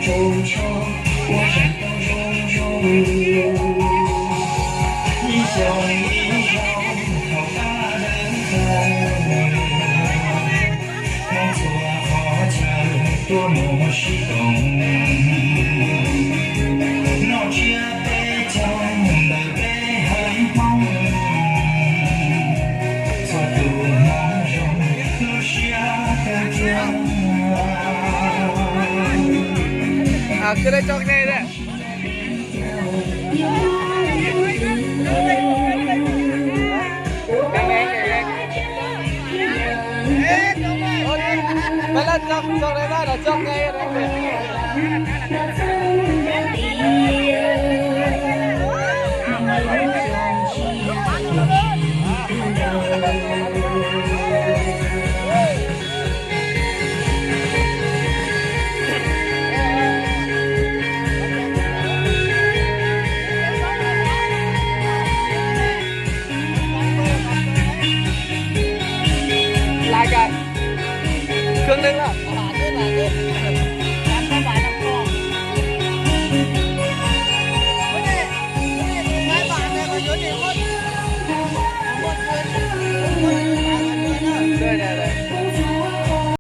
Ua zoo zoo, ib xyoos ib zaug thaum pab dawb ntawd, Hmoob txhua qhov chaw tuaj mus sib koom, noj tsiab peb caug ntawm peb haiv Hmoob, txhua tus Hmoob zoo lub siab kawg kiag. Lai kawg, kawg neeg lawm.